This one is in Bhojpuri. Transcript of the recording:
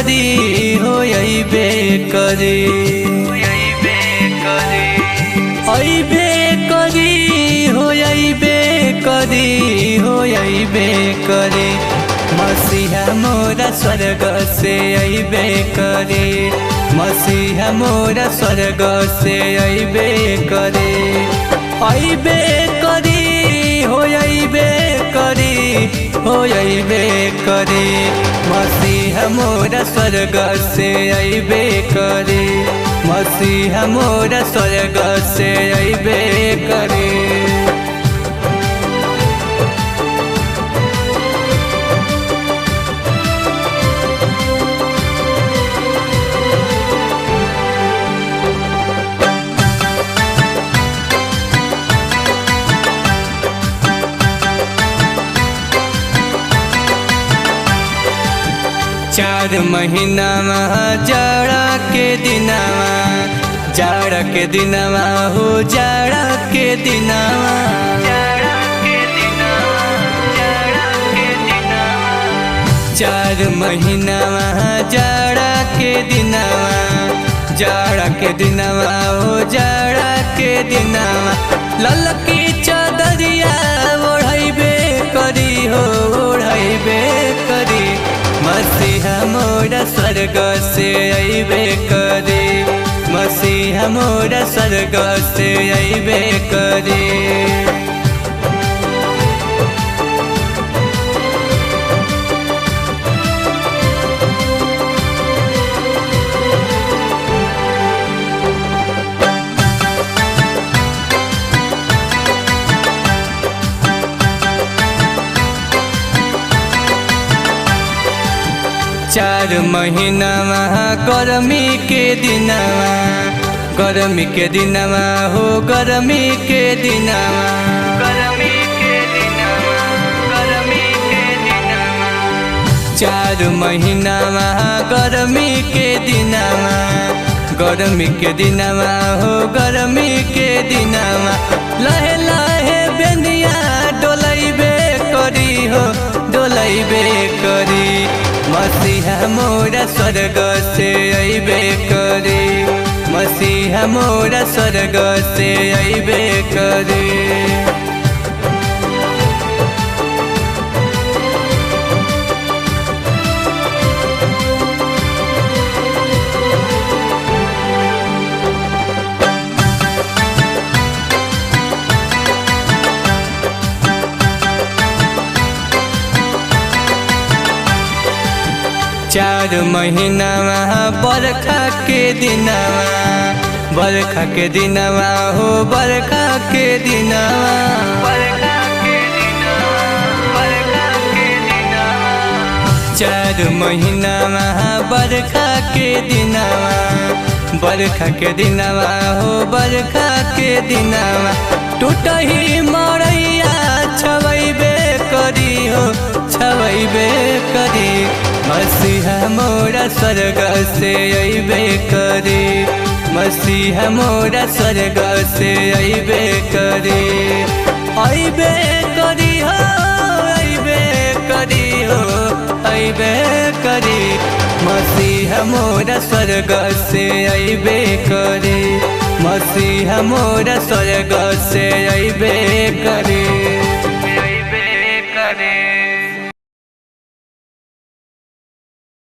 करी हो अइबे करी, अइबे करी हो अइबे करी हो अइबे करी। मसीहा मोरा स्वर्ग से अइबे करी, मसीहा मोरा स्वर्ग से अइबे करी। अइबे करी हो अइबे करी हो अइबे करी। मसीहा मोरा स्वर्ग से अइबे करी, मसीहा मोरा स्वर्ग से अइबे करी। चार महीनावा जाड़ा के दिनावा, जाड़ा के दिनावा हो जाड़ा के दिनावा, चार महीनावा जाड़ा के दिनावा, जाड़ा के दिनावा हो जाड़ा के दिनावा। ललकी चदरिया ओढ़ैबे करी हो ओढ़ैबे करी। मसीहा मोरा स्वर्ग से अइबे करी, मसीहा मोरा स्वर्ग से अइबे करी। चार महीनावा गर्मी के दिनावा, गर्मी के दिनावा हो गर्मी के दिनावा, गर्मी के दिनावा, गर्मी के दिनावा। चार महीनावा गर्मी के दिनावा, गर्मी के दिनावा हो गर्मी के दिनावा। लहे लहे बेनिया डोलैबे करी हो डोलैबे करी। मसीहा मोरा स्वर्ग से अइबे करी, मसीहा मोरा स्वर्ग से अइबे करी। चार महीनावा बरखा के दिनावा, बरखा के दिनावा हो बरखा के दिनावा, बरखा के दिनावा, बरखा के दिनावा। चार महीनावा बरखा के दिनावा, बरखा के दिनावा हो बरखा के दिनावा। टूटही मरैया छवैबे करी हो छवैबे करी। मसीहा मोरा स्वर्ग से अइबे करी, मसीहा मोरा स्वर्ग से अइबे करी। अइबे करी हो अइबे करी हो अइबे करी। मसीहा मोरा स्वर्ग से अइबे करी, मसीहा मोरा स्वर्ग से अइबे करी।